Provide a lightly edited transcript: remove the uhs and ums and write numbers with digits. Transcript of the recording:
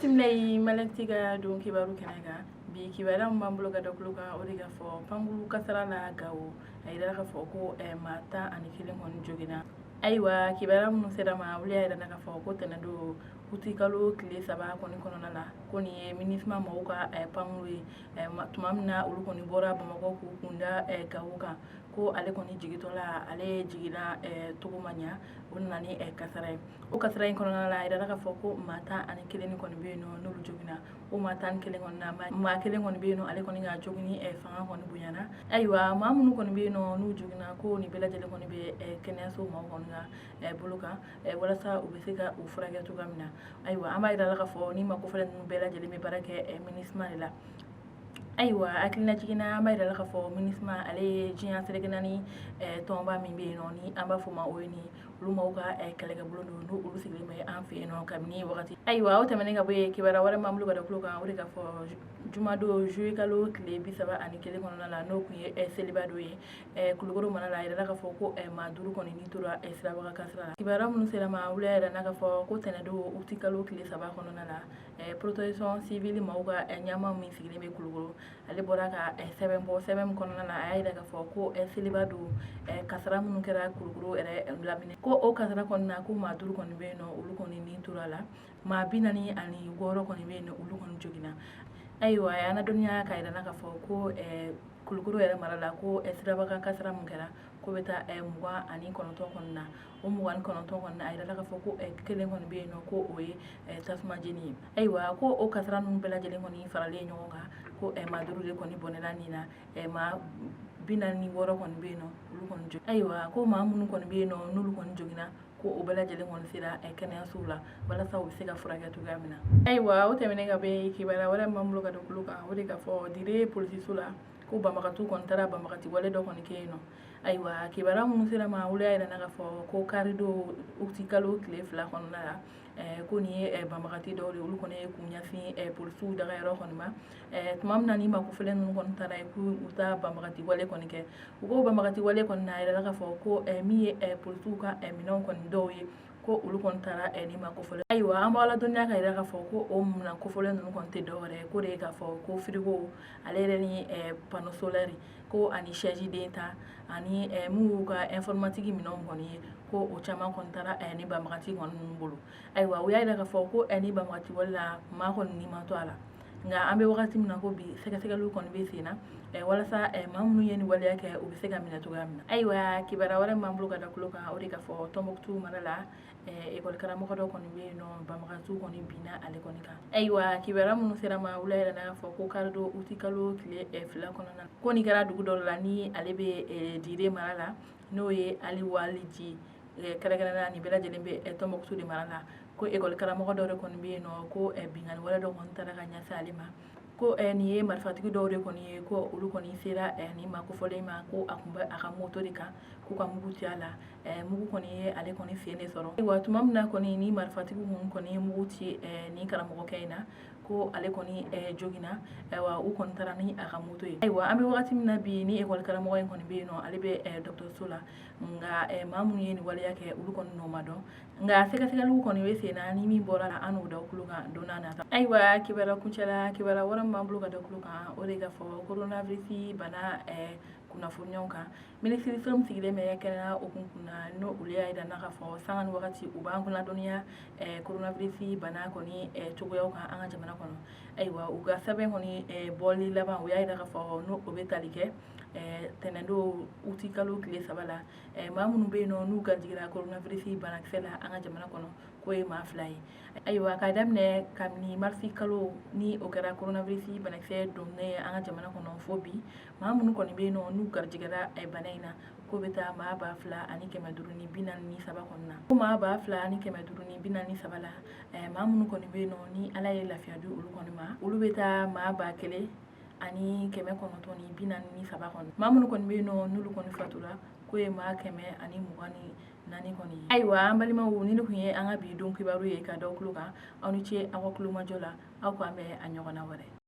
Bisimila Malɛti ka don kibaru kɛnɛ kan. Bi kibaruya min b'an bolo ka da tulo kan, o de ka fɔ pankuru kasara la Gawo, a yira k'a fɔ ko maa 11 kɔni joginna. Ayiwa, kibaruya minnu sera ma, olu y'a yira k'a fɔ ko tɛnɛndon utikalo tile 3 kɔni kɔnɔna la, ko nin ye MINUSMA mɔgɔw ka pankuru ye. Tuma min na olu kɔni bɔra Bamakɔ k'u kunda Gawo kan, ko ale kɔni jigitɔla, ale jiginna togo ma ɲa, o nana ni kasara ye. O kasara in kɔnɔna la, a yirala k'a fɔ ko maa 11 kɔni bɛ yen nɔ, n'olu joginna. O maa 11 kɔni na, maa kelen kɔni bɛ yen nɔ, ale kɔni ka jogini fanga kɔni bonyana. Ayiwa, maa minnu kɔni bɛ yen nɔ n'u joginna, ko nin bɛɛ lajɛlen kɔni bɛ kɛnɛyaso maaw kɔni ka bolo kan walasa u bɛ se ka u furakɛ cogoya min na. Ayiwa, an b'a yira la k'a fɔ ni maa kofɔlen ninnu bɛɛ lajɛlen bɛ baara kɛ MINUSMA de la. Ayiwa, hakilina jiginna, an b'a yira la k'a fɔ MINUSMA, ale ye diɲɛ seleke naani tɔnba min bɛ yen nɔ, ni an b'a fɔ ma ONU, olu maaw ka kɛlɛkɛbolo don, n'u olu sigilen bɛ an fɛ yen nɔ kabini wagati. Ayiwa, o tɛmɛnen ka bɔ yen, kibaruya wɛrɛ b'an bolo ka da tulo kan, o de ka fɔ jumadon juillet kalo tile 31 kɔnɔna la, n'o tun ye seliba don ye, Kulukoro mara la, a yirala k'a fɔ ko maa 5 kɔni ni tora sirabaga kasara la. Kibaruya minnu sera ma, olu y'a yira k'a fɔ ko tɛnɛndon utikalo tile 3 kɔnɔna la, protection civile maaw ka ɲɛmaa min sigilen bɛ Kulukoro, ale bɔra ka sɛbɛn bɔ. Sɛbɛn min kɔnɔna la, a y'a yira k'a fɔ ko seliba don kasara minnu kɛra Kulukoro yɛrɛ lamini, ko o kasara kɔni na, ko maa 5 kɔni bɛ yen nɔ, olu kɔni ni tora la, maa 46 kɔni bɛ yen nɔ, olu kɔni joginna. Ayiwa, a y'an ladɔnniya k'a yira k'a fɔ ko Kulukoro yɛrɛ mara la, ko sirabaga kasara min kɛra, ko bɛ taa 29 kɔni na. O 29 kɔni na, a yirala k'a fɔ ko kelen kɔni bɛ yen nɔ, ko o ye tasuma jeni ye. Ayiwa, ko o kasara ninnu bɛɛ lajɛlen kɔni faralen ɲɔgɔn kan, ko maa 5 de kɔni bɔnɛla nin na, maa 46 kɔni bɛ yen nɔ, olu kɔni joginna. Ayiwa, ko maa minnu kɔni bɛ yen nɔ, n'olu kɔni joginna, ko o bɛɛ lajɛlen kɔni sera kɛnɛyasow la walasa u bɛ se ka furakɛ cogoya min na. Ayiwa, o tɛmɛnen ka bɔ yen, kibaruya wɛrɛ min b'an bolo ka da tulo kan, o de ka fɔ Dire polisiso la, ko banbagatiw kɔni taara banbagati wale dɔ kɔni kɛ yen nɔ. Ayiwa, kibaruya minnu sera ma, olu y'a yira k'a fɔ ko karidon utikalo tile 2 kɔnɔna la, ko nin ye banbagati dɔw de, olu kɔni ye k'u ɲɛsin polisiw dagayɔrɔ kɔni ma. Tuma min na ni maa kofɔlen ninnu kɔni taara yen k'u ta banbagati wale kɔni kɛ, u ko banbagati wale kɔni na, a yirala k'a fɔ ko min ye polisiw ka minɛnw kɔni dɔw ye, ko olu kɔni taara ni maa kofɔlen. Ayiwa, an b'aw ladɔnniya ka yira k'a fɔ ko o minɛn kofɔlen ninnu kɔni tɛ dɔwɛrɛ ye, ko de ye k'a fɔ ko frigo ale yɛrɛ ni panneau solaire, ko ani chaise den ta, ani mun y'u ka informatique minɛnw kɔni ye, ko o caman kɔni taara ni banbagati kɔni ninnu bolo. Ayiwa, u y'a yira k'a fɔ ko ni banbagati wale la, maa kɔni ni ma to a la. Nka an bɛ wagati min na ko bi, sɛgɛsɛgɛliw kɔni bɛ sen na walasa maa minnu ye nin waleya kɛ, u bɛ se ka minɛ cogoya min na. Ayiwa, kibaruya wɛrɛ min b'an bolo ka da tulo kan, o de ka fɔ Tɔnbukutu mara la, ekɔli karamɔgɔ dɔ kɔni bɛ yen nɔ, banbagatiw kɔni binna ale kɔni kan. Ayiwa, kibaruya minnu sera ma, olu y'a yira k'a fɔ ko karidon utikalo tile 2 kɔnɔna na, ko nin kɛra dugu dɔ la ni ale bɛ Dire mara la, n'o ye Aliwaliji, kɛrɛnkɛrɛnnenya nin bɛɛ lajɛlen bɛ Tɔnbukutu de mara la, ko ekɔli karamɔgɔ dɔ de kɔni bɛ yen nɔ, ko binkanni wale dɔ kɔni taara ka ɲɛsin ale ma, ko nin ye marifatigi dɔw de kɔni ye, ko olu kɔni sera nin maa kofɔlen ma, ko a tun bɛ a ka moto de kan, k'u ka mugu ci a la, mugu kɔni ye ale kɔni sen de sɔrɔ. Ayiwa, tuma min na kɔni ni marifatigi ninnu kɔni ye mugu ci nin karamɔgɔkɛ in na, ko ale kɔni joginna. Ayiwa, u kɔni taara ni a ka moto ye. Ayiwa, an bɛ wagati min na bi, ni ekɔli karamɔgɔ in kɔni bɛ yen nɔ, ale bɛ dɔgɔtɔrɔso la. Nka maa minnu ye nin waleya kɛ, olu kɔni nɔ ma dɔn. Nka sɛgɛsɛgɛliw kɔni bɛ sen na, ni min bɔra la, an n'o da tulo kan don n'a nata. Ayiwa, kibaruya kuncɛla, kibaruya wɛrɛ min b'an bolo ka da tulo kan, o de ka fɔ coronavirus bana kunnafoniyaw kan. Minisiriso min sigilen bɛ kɛnɛya hukumu kunna, n'o olu y'a yira k'a fɔ sanga ni wagati u b'an ladɔnniya coronavirus bana kɔni cogoyaw kan an ka jamana kɔnɔ. Ayiwa, u ka sɛbɛn kɔni bɔli laban, u y'a yira k'a fɔ n'o o bɛ tali kɛ tɛnɛndon utikalo tile 3 la, maa minnu bɛ yen nɔ n'u garijɛgɛra coronavirus banakisɛ la an ka jamana kɔnɔ, k'o ye maa 2 ye. Ayiwa, k'a daminɛ kabini marisi kalo ni o kɛra coronavirus banakisɛ donnen ye an ka jamana kɔnɔ fo bi, maa minnu kɔni bɛ yen nɔ n'u garijɛgɛra bana in na, k'o bɛ taa maa 2543 kɔni na. Ko maa 2543 la, maa minnu kɔni bɛ yen nɔ ni Ala ye lafiya di olu kɔni ma, olu bɛ taa maa 1943 kɔni. Maa minnu kɔni bɛ yen nɔ n'olu kɔni fatura, k'o ye maa 124 kɔni ye. Ayiwa, an balimaw, ni tun ye an ka bi don kibaru ye ka da tulo kan. Aw ni ce aw ka tulomajɔ la. Aw k'an bɛn a ɲɔgɔnna wɛrɛ.